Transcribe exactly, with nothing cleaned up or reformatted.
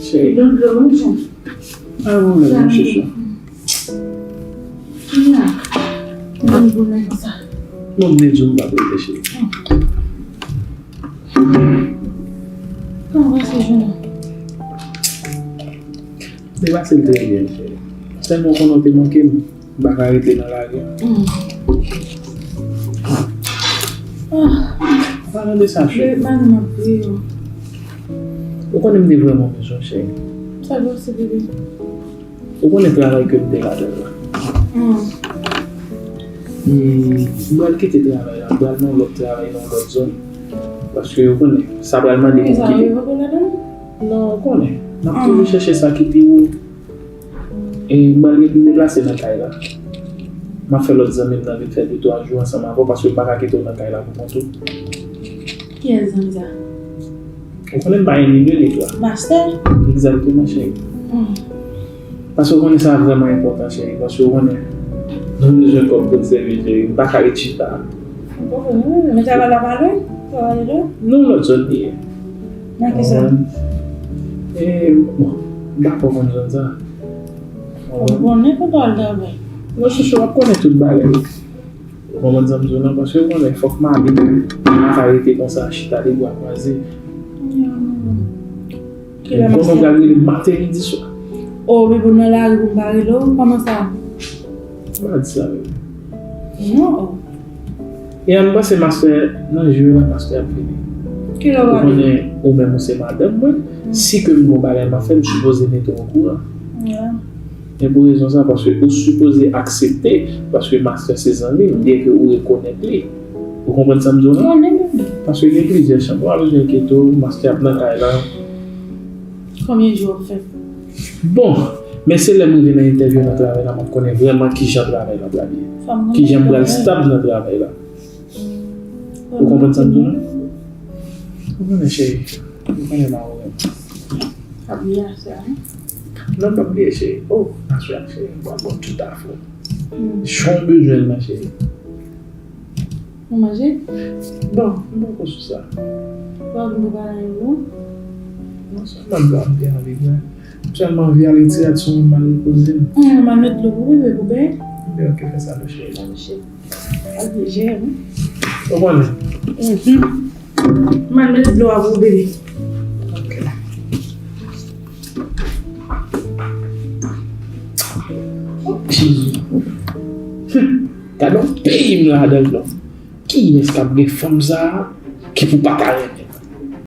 Cheri. Don dlo wi, Jan. Pa gen pwoblèm, non, chouchou. Kounya, mwen vin pou nèg sa. Bon, m te di w m p ap rete, cheri. Kòman w pase jounen an? M te pase l trè byen, cheri. Sèlman w konnen w te manke m. M pa ka rete nan lari. Mm. Ah. An palan de sa, cheri. Bebe, m ap kriye. Ou konnen m te vrèman bezwen w, cheri. Sa dwe se bebe. Ou konnen travay ke m te ladan l la. Mm. E m pral kite travay la, m pral nan yon lòt travay, nan yon lòt zòn. Paske ou konnen, sa pral mande pou m kite. Sa rive pou ladan l? Non, ou konnen. M ap toujou chèche sa ki pi wo. E m pral deplase nan kay la. M ap fè lòt zanmi m nan vin fè de twa jou ansanm avè w, paske m pa ka kite w nan kay la pou kont ou. Kiyès zanmi sa? Ou konnen m pa gen ni de ni twa. Mastè? Egzakteman, cheri. Hmm. Paske ou konnen sa vrèman enpòtan, cheri. Paske ou konnen, nou bezwen kòb pou n sèvi, cheri. M pa ka ret chita. M konprann, wi, men travay la pa lwen? Travay la? Non, lòt zòn li ye. Nan ki zòn? E, bon, m pa twò konn zòn sa. Ou konnen kote w al travay. Non, chouchou, w ap konnen tout bagay. Ou konprann sa m di w lan, paske ou konnen, fòk m ale. M pa ka rete konsa, chita de bra kwaze. Hmm. Kilè mastè? Ou konnen w pral rele m maten, midi, swa. O, men pou nan lari pou m pa rele w, kòman sa? Pa di sa menm. Non. E an panse mastè nan jou la, mastè ap vini. Kilè w pral vini? Ou konnen ou menm ou se madanm mwen. Si ke m gon bagay m ap fè, m sipoze mete w okouran. Yeah. E pou rezon sa, paske ou sipoze aksepte, paske mastè se zanmi m, byen ke ou rekonèt li. Ou konprann sa m di w lan? Konnen bebe. Paske gen plizyè chanm. Ou pa bezwen enkyete w, mastè ap nan kay la. Konbyen jou w ap fè? Bon, men se lè m rive nan entèvyou nan travay la, m ap konnen vrèman kijan travay la pral ye. Kijan m pral stab nan travay la. Ou konprann sa m di w lan? Ou konnen, cheri. Ou konnen m a ou menm. Ap bliye aswè a, wi. Non, m p ap bliye, cheri. Oh, aswè a, cheri, m pral ba w tout afè w. Hmm. Jan w bezwen l, ma chérie. Ou manje? Bon, m poko sou sa. Ou pa vin pou bagay yo? Non, sèlman m pa anvi, mwen. M sèlman anvi ale ti rad sou mwen, m al repoze m. Hmm, m al met dlo pou bebe pou benyen. Ebyen, ok, fè sa, ma chérie. Al byen jere, wi. Ou konnen? Mhm. M al met dlo a pou bebe. Ok. Oh, Jezi. Hum. Gade yon peyi m ladan l, non. Kiyès k ap gen fanm sa a ki pou pa ta renmen?